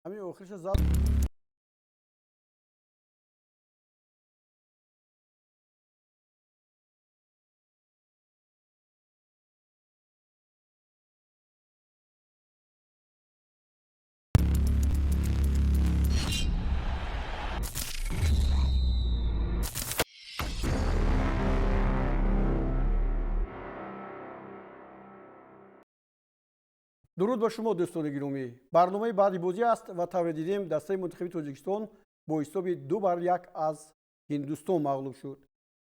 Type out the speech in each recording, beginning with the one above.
Ҳамин охириша зад. Дуруд ба шумо, дӯстони гиромӣ. Барномаи баъди бозӣ аст ва тавре дидем, дастаи мунтахаби Тоҷикистон бо ҳисоби 2-1 аз Ҳиндустон мағлуб шуд.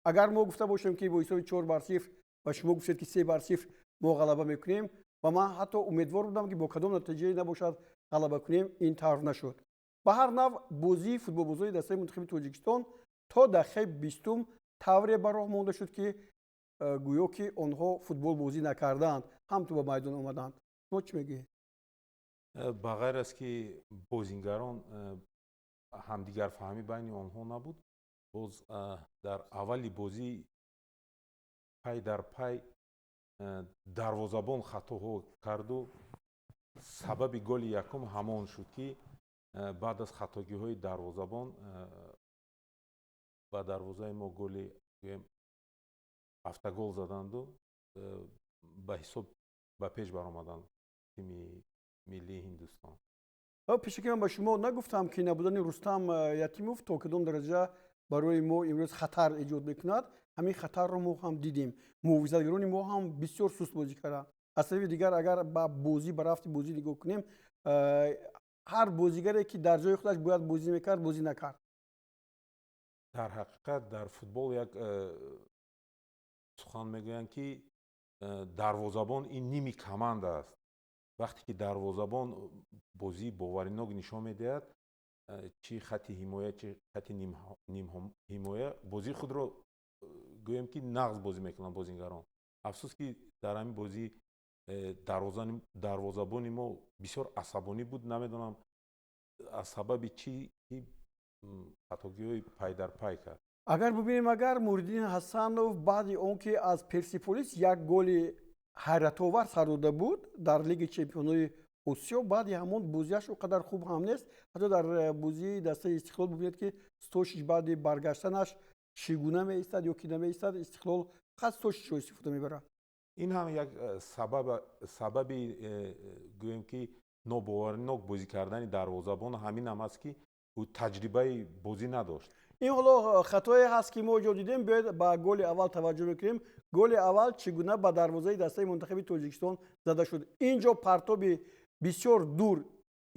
Агар мо гуфта бошем, ки бо ҳисоби 4-0 ва шумо гуфтед, ки 3-0 мо ғалаба мекунем ва ман ҳатто умедвор будам, ки бо кадом натиҷае набошад ғалаба кунем, ин тавр нашуд. Ба ҳар нав бозии футболбозони дастаи мунтахаби Тоҷикистон то дақиқаи 20-ум тавре ба роҳ монда шуд, ки гӯё ки онҳо футбол бозӣ накардаанд, ҳам ту ба майдон омаданд. Шумо чӣ мегӯед? Ба ғайр аз ки бозингарон ҳамдигарфаҳмӣ байни онҳо набуд, боз дар аввали бозӣ пай дар пай дарвозабон хатоҳо карду сабаби голи якум ҳамон шуд, ки баъд аз хатогиҳои дарвозабон ба дарвозаи мо голи, гӯем, автогол заданду ба ҳисоб ба пеш баромаданд тими миллии Ҳиндустон. Пешаки ман ба шумо нагуфтам, ки набудани Рустам Ятимов то кадом дараҷа барои мо имрӯз хатар эҷод мекунад. Ҳамин хатарро мо ҳам дидем. Муҳофизатгарони мо ҳам бисёр суст бозӣ карданд. Аз тарафи дигар, агар ба бозӣ, ба рафти бозӣ нигоҳ кунем, ҳар бозигаре, ки дар ҷои худаш бояд бозӣ мекард, бозӣ накард. Дар ҳақиқат дар футбол як сухан мегӯянд, ки дарвозабон ин ними команда аст. Вақте ки дарвозабон бозии боваринок нишон медиҳад, чӣ хатти ҳимоя, чӣ хатти нимҳимоя бозии худро, гӯем ки, нағз бозӣ мекунанд бозингарон. Афсӯс, ки дар ҳамин бозӣ дарвозабони мо бисёр асабонӣ буд. Намедонам, аз сабаби чӣ хатогиҳои пай дар пай кард. Агар бубинем, агар Муҳриддин Ҳасанов баъди он ки аз Персиполис як голи ҳайратовар сар дода буд дар Лиги чемпионои Осиё, баъди ҳамон бозиаш он қадар хуб ҳам нест. Ҳатто дар бозии дастаи Истиқлол бубинед, ки Стошич баъди баргаштанаш чӣ гуна меистад ё ки намеистад. Истиқлол фақат Стошичро истифода мебарад. Ин ҳам як сабаби, гӯем ки, нобоваринок бозӣ кардани дарвозабон ҳамин ҳам аст, ки ӯ таҷрибаи бозӣ надошт. Ин ҳоло хатое ҳаст, ки мо ҷо дидем. Биёед, ба голи аввал таваҷҷӯҳ мекунем. Голи аввал чӣ гуна ба дарвозаи дастаи мунтахаби Тоҷикистон зада шуд? Ин ҷо партоби бисёр дур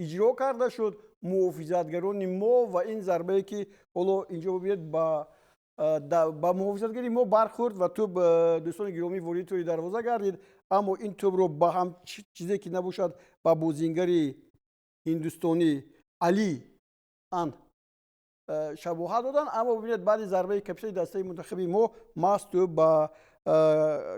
иҷро карда шуд. Муҳофизатгарони мо ва ин зарбае, ки ҳоло инҷо бибинед, ба муҳофизатгари мо бархӯрд ва тӯб, дӯстони гиромӣ, вориди тӯри дарвоза гардид. Аммо ин тӯбро ба ҳам чизе ки набошад ба бозингари ҳиндустонӣ Али ан шабоҳат доданд. Аммо бибинед, баъди зарбаи капитани дастаи мунтахаби мо маҳз тӯб ба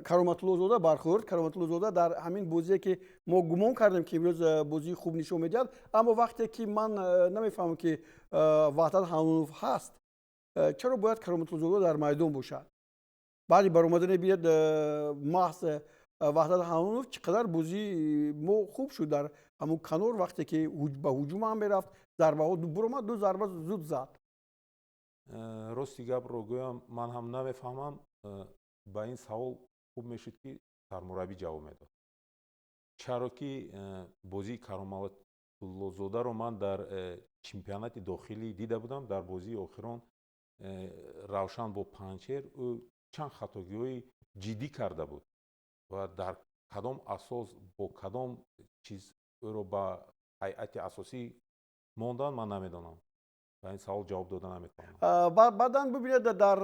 Кароматуллозода бархӯрд. Кароматуллозода дар ҳамин бозие, ки мо гумон кардем, ки имрӯз бозии хуб нишон медиҳад, аммо вақте ки ман намефаҳмам, ки Ваҳдат Ҳаннонов ҳаст, чаро бояд Кароматуллозода дар майдон бошад? Баъди баромадане бинед, маҳз Ваҳдат Ҳаннонов чӣ қадар бозии мо хуб шуд дар ҳамон канор, вақте ки ба ҳуҷум ҳам мерафт, зарбаҳо буромад, ду зарба зуд зад. Рости гапро гӯям, ман ҳам намефаҳмам. Ба ин савол хуб мешуд, ки сармураббӣ ҷавоб медод, чаро ки бозии Кароматуллозодаро ман дар чемпионати дохилӣ дида будам. Дар бозии охирон Равшан бо Панҷшер ӯ чанд хатогиҳои ҷиддӣ карда буд ва дар кадом асос, бо кадом чиз ӯро ба ҳайати асосӣ монданд, ман намедонам. Ба ин савол ҷавоб дода наметавонам. Баъдан бибинед, дар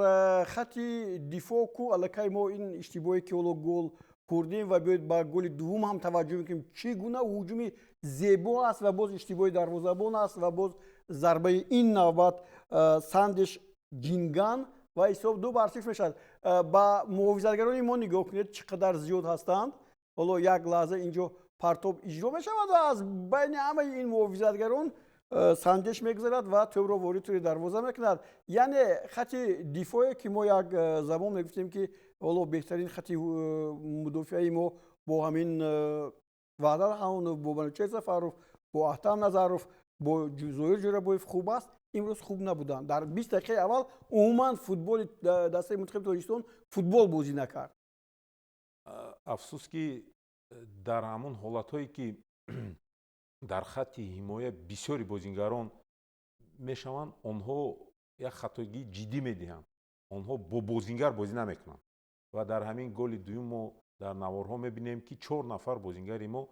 хатти дифоъ ку аллакай мо ин иштибоҳе, ки ҳоло гол хӯрдем, ва биёед, ба голи дуввум ҳам таваҷҷӯҳ мекунем, чӣ гуна ҳуҷуми зебо аст ва боз иштибоҳи дарвозабон аст ва боз зарбаи ин навбат Сандеш Ҷинган ва ҳисоб 2-0 мешавад. Ба муҳофизатгарони мо нигоҳ кунед, чӣ қадар зиёд ҳастанд. Ҳоло як лаҳза инҷо партоб иҷро мешавад ва аз байни ҳамаи ин муҳофизатгарон Сандеш мегузарад ва тӯбро ворид тӯри дарвоза мекунад. Яъне хатти дифоъе, ки мо як замон мегуфтем, ки ҳоло беҳтарин хатти мудофиаи мо бо ҳамин Ваҳдат Ҳаннонов, бо Манучеҳр Сафаров, бо Аҳтам Назаров, Бо Зоир Ҷӯрабоев хуб аст, имрӯз хуб набуданд. Дар 20 дақиқаи аввал умуман футболи дастаи мунтахаби Тоҷикистон футбол бозӣ накард. Афсӯс, ки дар ҳамон ҳолатҳое, ки дар хатти ҳимоя бисёри бозингарон мешаванд, онҳо як хатогии ҷиддӣ медиҳанд, онҳо бо бозингар бозӣ намекунанд. Ва дар ҳамин голи дуюм мо дар наворҳо мебинем, ки чор нафар бозингари мо,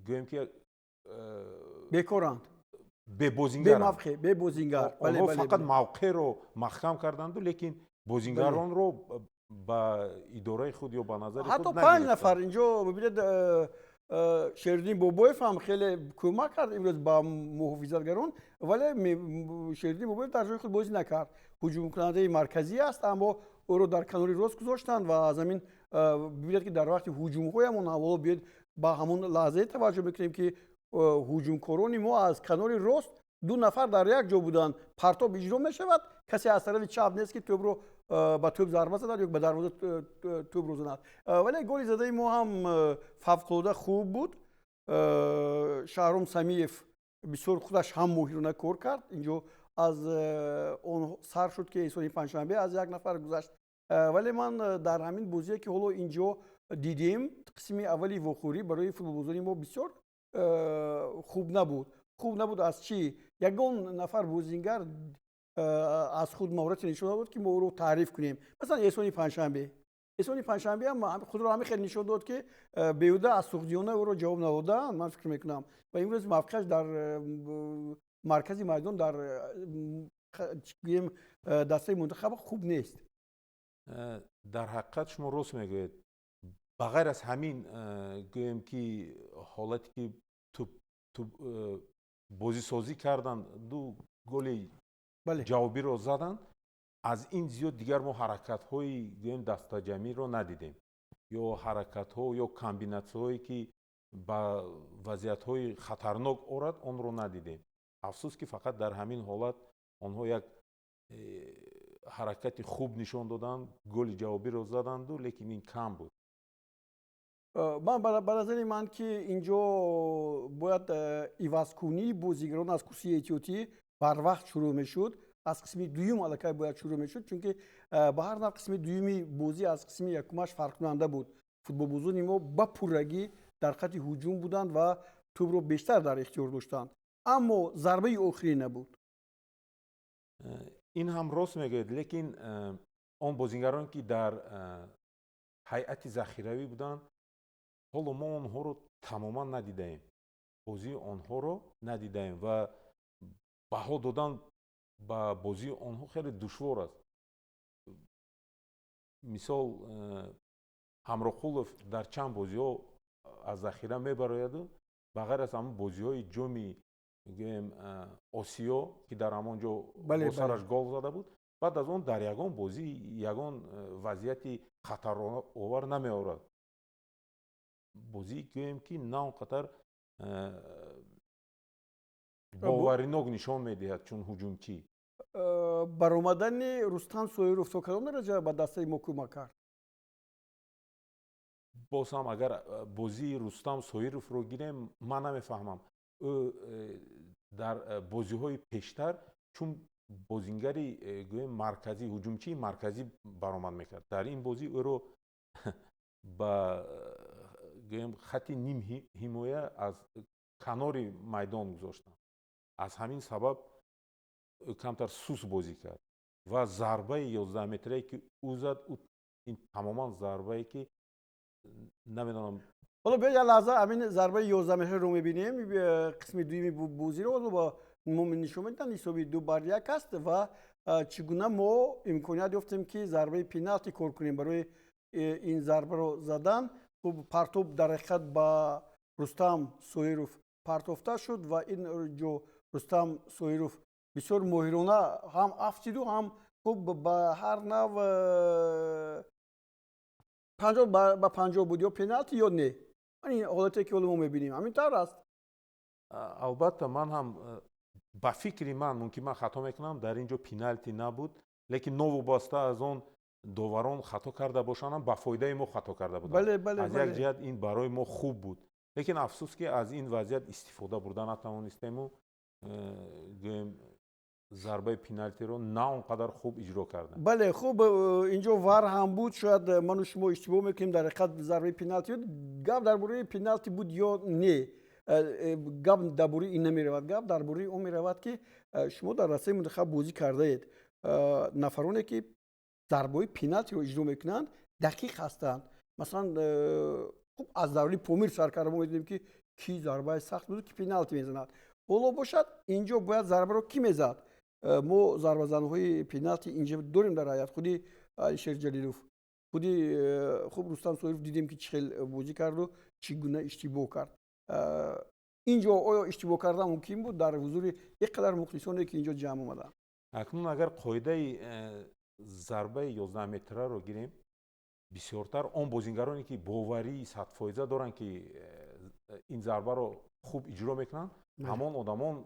гӯем ки бекоранд. Бебозингар. Бебозингар. Онҳо фақат мавқеъро маҳкам карданду, лекин бозингаронро ба идораи худ ё ба назари худ ҳатто панҷ нафар. Инҷо бибинед, Шериддин Бобоев ҳам хеле кӯмак кард имрӯз ба муҳофизатгарон, вале Шериддин Бобоев дар ҷои худ бозӣ накард. Ҳуҷумкунандаи марказӣ аст, аммо ӯро дар канори рост гузоштанд ва аз ҳамин бибинед, ки дар вақти ҳуҷумҳоямон ҳаволо биёед, ба ҳамон лаҳзае таваҷҷӯҳ мекунем, ки ҳуҷумкорони мо аз канори рост ду нафар дар як ҷо буданд. Партоб иҷро мешавад, касе аз тарафи чап нест, ки тӯбро ба тӯб зарба занад ё ба дарвоза тӯбро занад. Вале голи задаи мо ҳам фавқулода хуб буд. Шаҳром Самиев бисёр худаш ҳам моҳирона кор кард. Инҷо аз он сар шуд, ки Эҳсони Панҷшанбе аз як нафар гузашт. Вале ман дар ҳамин бозие, ки ҳоло инҷо дидем, қисми аввали вохӯрӣ барои футболбозони мо бисёр хуб набуд. Хуб набуд аз чӣ? Ягон нафар бозингар аз худ маҳорате нишон надод, ки мо ӯро таъриф кунем. Масалан, Эҳсони Панҷшанбе. Эҳсони Панҷшанбе ҳам худро ҳамин хел нишон дод, ки беҳуда аз Суғдиёна ӯро ҷавоб надодаанд, ман фикр мекунам. Ва имрӯз мавқеаш дар маркази майдон дар, гӯем, дастаи мунтахаб хуб нест. Дар ҳақиқат, шумо рост мегӯед. Ба ғайр аз ҳамин, гӯем ки ҳолате, ки бозисозӣ карданд, ду голи ҷавобиро заданд, аз ин зиёд дигар мо ҳаракатҳои, гӯем, дастаҷамъиро надидем ё ҳаракатҳо ё комбинатсияҳое, ки ба вазъиятҳои хатарнок орад, онро надидем. Афсӯс, ки фақат дар ҳамин ҳолат онҳо як ҳаракати хуб нишон доданд, голи ҷавобиро заданду, лекин ин кам буд. Ман ба назари ман, ки инҷо бояд ивазкунии бозигарон аз курсии эҳтиётӣ барвақт шурӯъ мешуд. Аз қисми дуюм аллакай бояд шурӯъ мешуд, чунки ба ҳар нав қисми дуюми бозӣ аз қисми якумаш фарқкунанда буд. Футболбозони мо ба пуррагӣ дар хатти ҳуҷум буданд ва тӯбро бештар дар ихтиёр доштанд, аммо зарбаи охирӣ набуд. Ин ҳам рост мегӯед, лекин он бозингарон, ки дар ҳайати захиравӣ буданд, ҳоло мо онҳоро тамоман надидаем, бозии онҳоро надидаем ва баҳо додан ба бозии онҳо хеле душвор аст. Мисол, Ҳамроқулов дар чанд бозиҳо аз захира мебарояду, ба ғайр аз ҳамон бозиҳои ҷоми, гӯем, Осиё, ки дар ҳамон ҷо бо сараш гол зада буд, баъд аз он дар ягон бозӣ ягон вазъияти хатаровар намеорад. Бозӣ, гӯем, ки на он қадар боваринок нишон медиҳад чун ҳуҷумчӣ. Баромадани Рустам Соиров то кадом дараҷа ба дастаи мо кӯмак кард? Боз ҳам агар бозии Рустам Соировро гирем, ман намефаҳмам, ӯ дар бозиҳои пештар чун бозингари, гӯем, марказӣ, ҳуҷумчии марказӣ баромад мекард. Дар ин бозӣ ӯро ба, гӯем, хатти нимҳимоя аз канори майдон гузоштанд. Аз ҳамин сабаб ӯ камтар сус бозӣ кард ва зарбаи 11-метрае, ки ӯ зад, ин тамоман зарбае, ки намедонам. Ҳоло биёед, як лаҳза ҳамин зарбаи 11-метраро мебинем. Қисми дуюми бозиро ҳоло ба мо нишон медиҳанд. Ҳисоби 2-1 аст ва чӣ гуна мо имконият ёфтем, ки зарбаи пеналти кор кунем барои ин зарбаро задан. Хуб, партоб дар ҳақиқат ба Рустам Соиров партофта шуд ва ин ҷо Рустам Соиров бисёр моҳирона ҳам афтиду, ҳам хуб, ба ҳар нав 50 ба 50 буд, ё пеналти, ё не. Ин ҳолате, ки ҳоло мо мебинем, ҳамин тавр аст. Албатта, ман ҳам, ба фикри ман, мумкин ман хато мекунам, дар ин ҷо пеналти набуд, лекин новобаста аз он доварон хато карда бошанд ҳам, ба фоидаи мо хато карда буданд. Аз як ҷиҳат ин барои мо хуб буд, лекин афсӯс, ки аз ин вазъият истифода бурда натавонистему. Гӯем, зарбаи пеналтиро на он қадар хуб иҷро карданд. Бале, хуб, инҷо ВАР ҳам буд, шояд ману шумо иштибоҳ мекунем, дар ҳақиқат зарбаи пеналти буд. Гап дар бораи пеналти буд ё не, гап дар бораи ин намеравад, гап дар бораи он меравад, ки шумо дар дастаи мунтахаб бозӣ кардаед. Нафароне, ки зарбаҳои пеналтиро иҷро мекунанд, дақиқ ҳастанд. Масалан, хуб, аз давраи Помир сар карда мо медонем, ки ки зарбаи сахт буд, ки пеналти мезанад. Ҳоло бошад, инҷо бояд зарбаро кӣ мезад? Мо зарбазанҳои пеналти инҷо дорем дар ҳайат, худи Алишер Ҷалилов, худи хуб, Рустам Соиров, дидем, ки чӣ хел бозӣ карду чӣ гуна иштибоҳ кард. Инҷо оё иштибоҳ кардан мумкин буд дар ҳузури ин қадар мухлисоне, ки инҷо ҷамъ омаданд? Акнун агар қоидаи зарбаи 11 метраро гирем, бисёртар он бозингароне, ки боварии 100% доранд, ки ин зарбаро хуб иҷро мекунанд, ҳамон одамон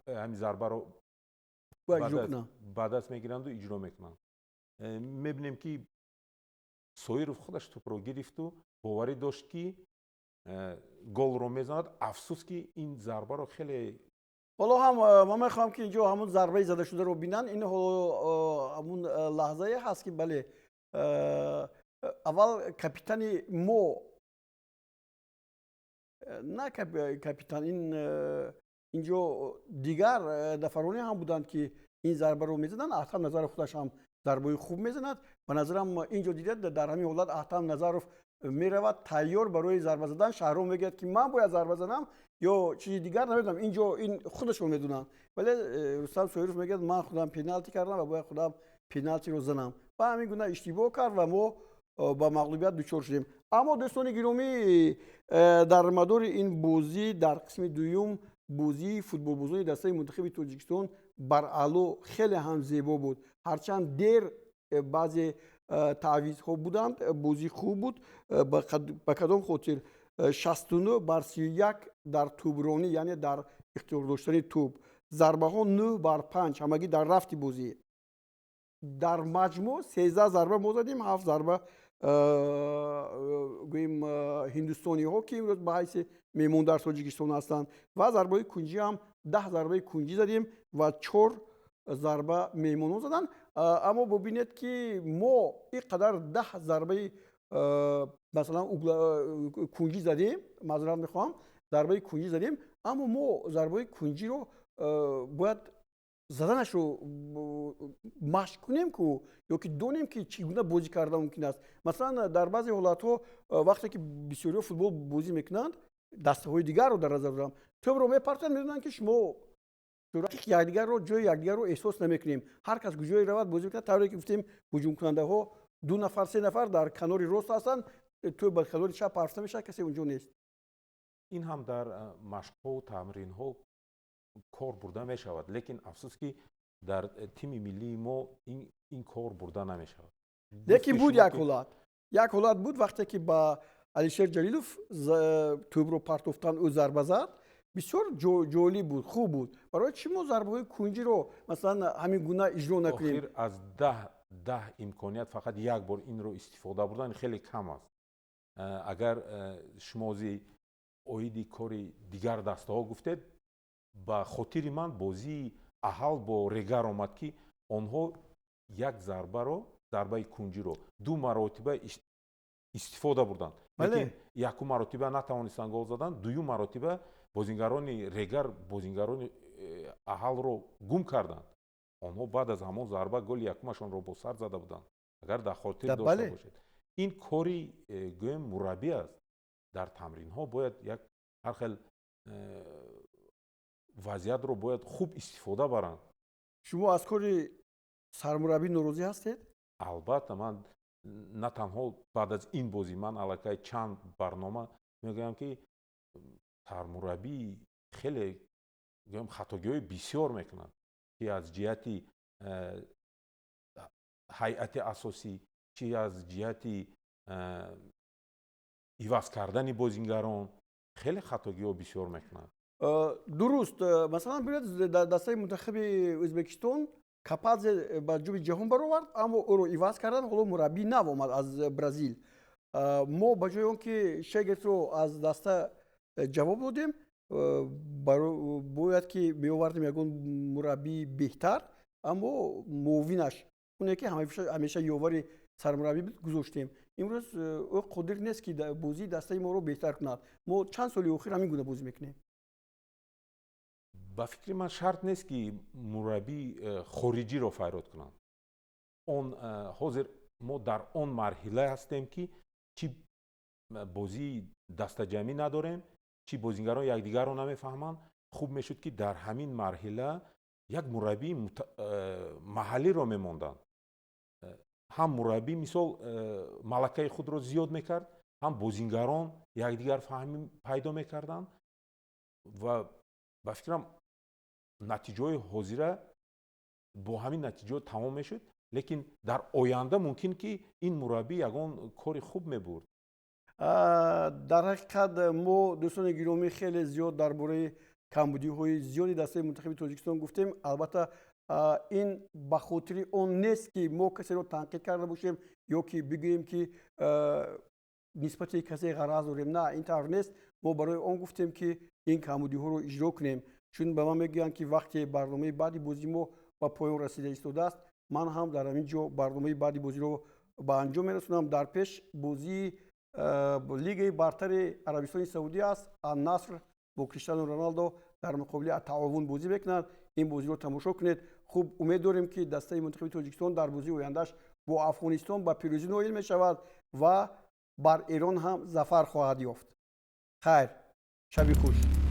ҳамин зарбаро ба даст мегиранду иҷро мекунанд. Мебинем, ки Соиров худаш тӯпро гирифту боварӣ дошт, ки голро мезанад. Афсӯс, ки ин зарбаро хеле Ҳоло ҳам ман мехоҳам, ки инҷо ҳамун зарбаи задашударо бинанд. Ин ҳоло ҳамун лаҳзае ҳаст, ки, бале, аввал капитани мо, на капитан, ин инҷо дигар нафароне ҳам буданд, ки ин зарбаро мезаданд. Аҳтам Назаров худаш ҳам зарбаи хуб мезанад. Ба назарам, инҷо дидед, дар ҳамин ҳолат Аҳтам Назаров меравад тайёр барои зарба задан. Шаҳром мегӯяд, ки ман бояд зарба занам ё чизи дигар, намедонам, инҷо ин худашон медонанд. Вале Рустам Соиров мегӯяд, ман худам пеналти кардам ва бояд худам пеналтиро занам. Ва ҳамин гуна иштибоҳ кард ва мо ба мағлубият дучор шудем. Аммо, дӯстони гиромӣ, дар мадори ин бозӣ, дар қисми дуюм, бозии футболбозони дастаи мунтахаби Тоҷикистон бараъло хеле ҳам зебо буд. Ҳарчанд дер баъзе таъвизҳо буданд, бозӣ хуб буд. Ба кадом хотир? 69 бар 31 дар тӯбронӣ, яъне дар ихтиёр доштани тӯб, зарбаҳо 9 бар 5 ҳамагӣ дар рафти бозӣ. Дар маҷмӯъ 13 зарба мо задем, ҳафт зарба, гӯем, ҳиндустониҳо, ки имрӯз ба ҳайси меҳмон дар Тоҷикистон ҳастанд, ва зарбаҳои кунҷӣ ҳам 10 зарбаи кунҷӣ задем ва чор зарба меҳмонон заданд. Аммо бубинед, ки мо ин қадар 10 зарбаи, масалан, кунҷӣ задем, маъзарат мехоҳам, зарбаи кунҷӣ задем, аммо мо зарбаи кунҷиро бояд заданашро машқ кунем ку ё ки донем, ки чӣ гуна бозӣ кардан мумкин аст. Масалан, дар баъзе ҳолатҳо, вақте ки бисёриҳо футбол бозӣ мекунанд, дастаҳои дигарро дар назар дорам, тӯбро мепартоянд, медонанд, ки шумо якдигарро, ҷои якдигарро эҳсос намекунем. Ҳар кас куҷое равад, бозӣ мекунад. Тавре ки гуфтем, ҳуҷумкунандаҳо ду нафар, се нафар дар канори рост ҳастанд, тӯб ба канори чап партофта мешавад, касе унҷо нест. Ин ҳам дар машқҳову тамринҳо кор бурда мешавад, лекин афсӯс, ки дар тими миллии мо ин кор бурда намешавад. Лекин буд як ҳолат, як ҳолат буд, вақте ки ба Алишер Ҷалилов тӯбро партофтан, ӯ зарба зад, бисёр ҷолиб буд, хуб буд. Барои чӣ мо зарбаҳои кунҷиро, масалан, ҳамин гуна иҷро накунем? Охир аз 10 имконият фақат як бор инро истифода бурдан хеле кам аст. Агар шумо ози оиди кори дигар дастаҳо гуфтед, ба хотири ман бозии Аҳал бо Регар омад, ки онҳо як зарбаро, зарбаи кунҷиро ду маротиба истифода бурданд, лекин якум маротиба натавонистанд гол задан. Дуюм маротиба бозингарони Регар бозингарони Аҳалро гум карданд. Онҳо баъд аз ҳамон зарба голи якумашонро бо сар зада буданд, агар дар хотир дошта бошед. Ин кори, гӯем, мураббӣ аст. Дар тамринҳо бояд як ҳар хел вазъиятро бояд хуб истифода баранд. Шумо аз кори сармураббӣ норозӣ ҳастед? Албатта, ман на танҳо баъд аз ин бозӣ, ман аллакай чанд барнома мегӯям, ки сармураббӣ хеле, гӯям, хатогиҳои бисёр мекунад, ки аз ҷиҳати ҳайати асосӣ, чи аз ҷиҳати иваз кардани бозингарон хеле хатогиҳо бисёр мекунад. Дуруст. Масалан, бинед, дар дастаи мунтахаби Ӯзбекистон Кападзе ба Ҷоми Ҷаҳон баровард, аммо ӯро иваз карданд. Ҳоло мураббии нав омад аз Бразил. Мо ба ҷои он ки Шегертро аз даста ҷавоб додем. Бояд ки меовардем ягон мураббии беҳтар, аммо муовинаш, оне ки ҳамеша ёвари сармураббӣ буд, гузоштем. Имрӯз ӯ қодир нест, ки бозии дастаи моро беҳтар кунад. Мо чанд соли охир ҳамин гуна бозӣ мекунем. Ба фикри ман, шарт нест, ки мураббии хориҷиро файрод кунанд. Он ҳозир мо дар он марҳила ҳастем, ки чӣ бозии дастаҷамъӣ надорем, чӣ бозигарон якдигарро намефаҳманд. Хуб мешуд, ки дар ҳамин марҳила як мураббии маҳаллиро мемонданд. Ҳам мураббӣ, мисол, малакаи худро зиёд мекард, ҳам бозингарон якдигарфаҳмӣ пайдо мекарданд ва ба фикрам, натиҷаҳои ҳозира бо ҳамин натиҷаҳо тамом мешуд, лекин дар оянда мумкин, ки ин мураббӣ ягон кори хуб мебурд. Дар ҳақиқат, мо, дӯстони гиромӣ, хеле зиёд дар бораи камбудиҳои зиёди дастаи мунтахаби Тоҷикистон гуфтем. Албатта, ин ба хотири он нест, ки мо касеро танқид карда бошем ё ки бигӯем, ки нисбати касе ғараз дорем. На, ин тавр нест. Мо барои он гуфтем, ки ин камбудиҳоро иҷро кунем, чун ба ман мегӯянд, ки вақте барномаи баъди бозӣ мо ба поён расида истодааст. Ман ҳам дар ҳамин ҷо барномаи баъди бозиро ба анҷом мерасонам. Дар пеш бозии Лигаи бартари Арабистони Саудӣ аст. Аннаср бо Криштиану Роналдо дар муқобили Аттаовун бозӣ мекунад. Ин бозиро тамошо кунед. Хуб, умед дорем, ки дастаи мунтахаби Тоҷикистон дар бозии ояндааш бо Афғонистон ба пирӯзӣ ноил мешавад ва бар Эрон ҳам зафар хоҳад ёфт. Хайр, шаби хуш.